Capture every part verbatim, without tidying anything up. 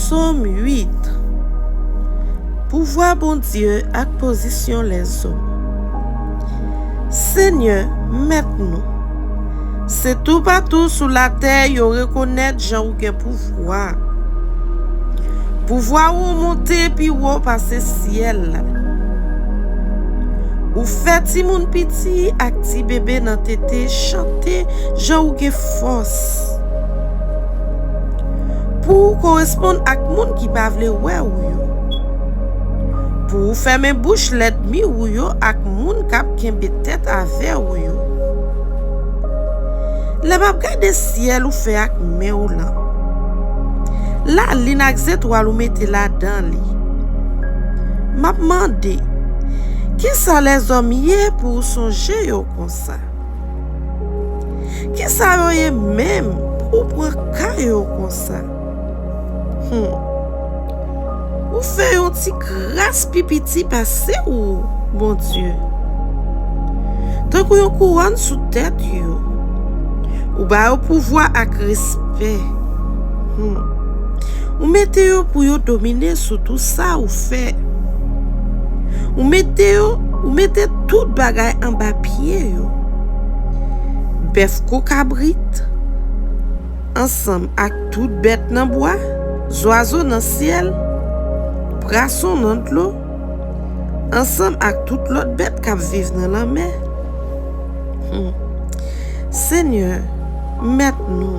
Sòm uit. Pouvwa Bondye ak pozisyon lèzòm. Senyè, Mèt nou, se toupatou sou latè yo rekonèt jan ou gen pouvwa. Pouvwa ou monte pi wo pase syèl la. Ou fè timoun piti ak ti bebe nan tete chante jan ou gen fòs. Pou ou koresponn ak moun ki pa vle wè ou yo. Pou ou fèmen bouch lènmi ou yo ak moun k ap kenbe tèt avè ou yo. Lè m ap gade syèl ou fè ak men w lan, lalin ak zetwal ou mete ladan li, m ap mande, kisa lèzòm ye pou ou sonje yo konsa? Kisa yo ye menm pou w pran ka yo konsa? Hmm. Ou fè yon ti kras pi piti pase ou, Bondye. Tankou yon kouwòn sou tèt yo. Ou ba yo pouvwa ak respè. Hmm. Ou mete yo pou yo domine sou tou sa ou fè. Ou mete yo, ou mete tout bagay anba pye yo. Bèf kou kabrit, ansanm ak tout bèt nan bwa, zwazo nan syèl, prason nan dlo, ansanm ak tout lòt bèt k ap viv nan lanmè. Hmm. Senyè, Mèt nou,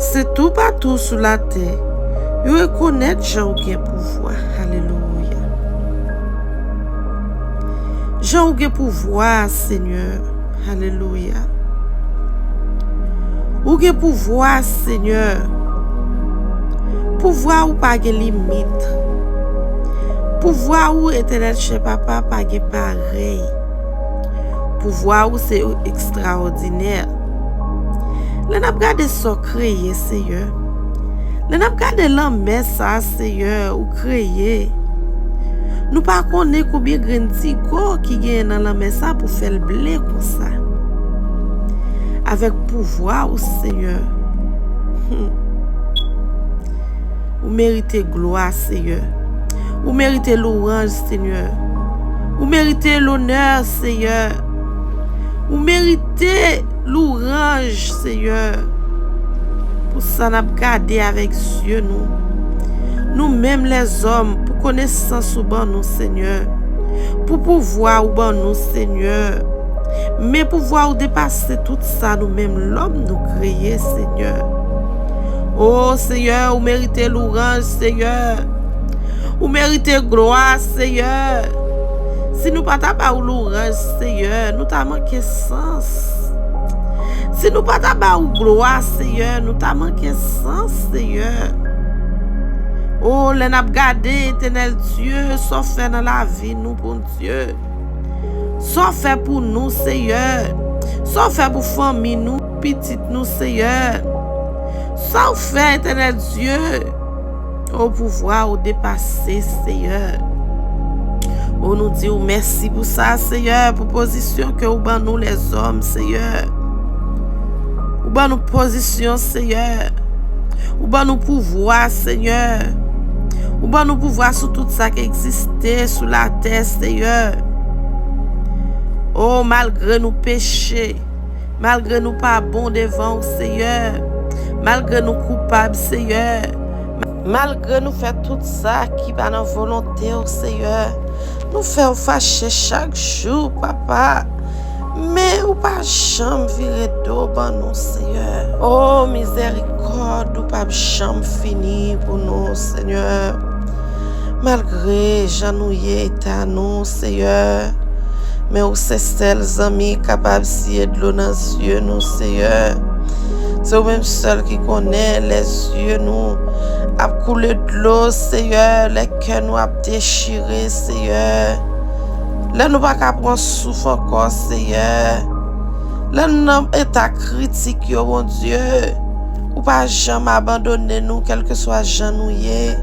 se toupatou sou latè, yo rekonèt jan ou gen pouvwa. Alelouya. Jan ou gen pouvwa, Senyè. Alelouya. Ou gen pouvwa, Senyè. Pouvwa ou pa gen limit. Pouvwa ou, Etènèl Chè Papa, pa gen parèy. Pouvwa ou se ekstraòdinè. Lè n ap gade sa w kreye, Seyè, lè n ap gade lanmè sa a, Seyè, ou kreye, nou pa konnen konbyen grenn digo ki genyen nan lanmè sa a pou fè l ble konsa. Avèk pouvwa ou, Seyè. Hmm. Ou merite glwa, Seyè. Ou merite louwanj, Senyè. Ou merite lonè, Seyè. Ou merite louwanj, Seyè. Pou sa n ap gade avèk zye nou. Nou menm lèzòm, pou konesans ou ban nou, Senyè. Pou pouvwa ou ban nou, Senyè. Men pouvwa ou depase tout sa nou menm lòm nou kreye, Senyè. O Senyè, ou merite louwanj, Senyè. Ou merite glwa, Senyè. Si nou pa ta ba ou louwanj, Senyè, nou ta manke sans. Si nou pa ta ba ou glwa, Senyè, nou ta manke sans, Senyè. O, lè n ap gade, Etènèl Dye, sa w fè nan lavi nou, Bondye. Sa w fè pou nou, Seyè. Sa w fè pou fanmi nou, pitit nou, Seyè. Sa w fè, Etènèl Dye. O, pouvwa ou depase, Seyè. O, nou di w mèsi pou sa, Seyè, pou pozisyon ke ou ban nou lèzòm, Seyè. Ou ban nou pozisyon, Seyè. Ou ban nou pouvwa, Seyè. Ou ban nou pouvwa sou tout sa k egziste sou latè, Seyè. O, malgre nou peche, malgre nou pa bon devan w, Seyè, malgre nou koupab, Seyè, malgre nou fè tout sa ki pa nan volonte w, Seyè, nou fè w fache chak jou, Papa. Men ou pa janm vire do ban nou, Seyè. O, mizèrikòd ou p ap janm fini pou nou, Senyè. Malgre jan nou ye, eta nou, Seyè, men ou se sèl zanmi kapab siye dlo nan zye nou, Seyè. Se ou menm sèl ki konnen lè zye nou ap koule dlo, Seyè, lè kè nou ap dechire, Seyè. Lè nou pa ka pran souf ankò, Seyè. Lè nou nan eta kritik yo, Bondye, ou pa janm abandone nou, kèlkeswa jan nou ye.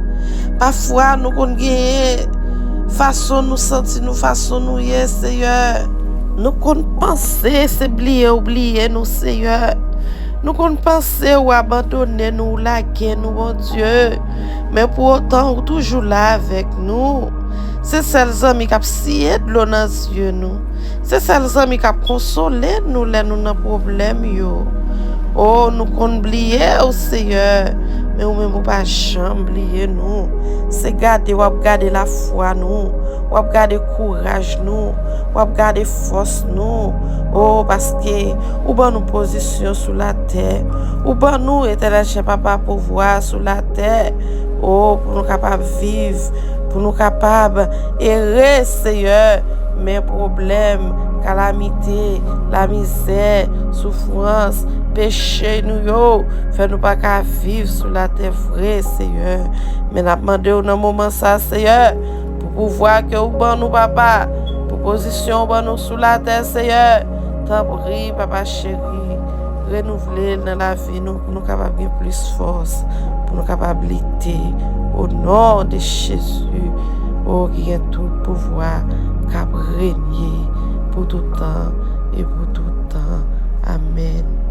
Pafwa, nou konn genyen fason nou santi nou, fason nou ye, Seyè. Nou konn panse se bliye ou bliye nou, Seyè. Nou konn panse ou abandone nou, ou lage nou, Bondye. Men pou otan, ou toujou la avèk nou. Se sèl zanmi k ap siye dlo nan zye nou. Se sèl zanmi k ap konsole nou lè nou nan pwoblèm yo. O, nou konn bliye w, Seyè, men ou menm ou pa janm bliye nou. Se gade w ap gade lafwa nou, w ap gade kouraj nou, w ap gade fòs nou. O, paske ou ban nou pozisyon sou latè. Ou ban nou, Etènèl Chè Papa, pouvwa sou latè. O, pou nou kapab viv, pou nou kapab ere, Seyè. Men pwoblèm, kalamite, lamizè, soufrans, peche nou yo, fè nou pa ka viv sou latè vre, Seyè. Men n ap mande w nan moman sa, Seyè, pou pouvwa ke ou ban nou, Papa, pou pozisyon ou ban nou sou latè, Seyè. Tanpri, Papa cheri, renouvle l nan lavi nou, pou nou kapab gen plis fòs, pou nou kapab lite. O non de Jezi, o ki gen tout pouvwa, k ap renye pou tout tan e pou tout tan. Amèn.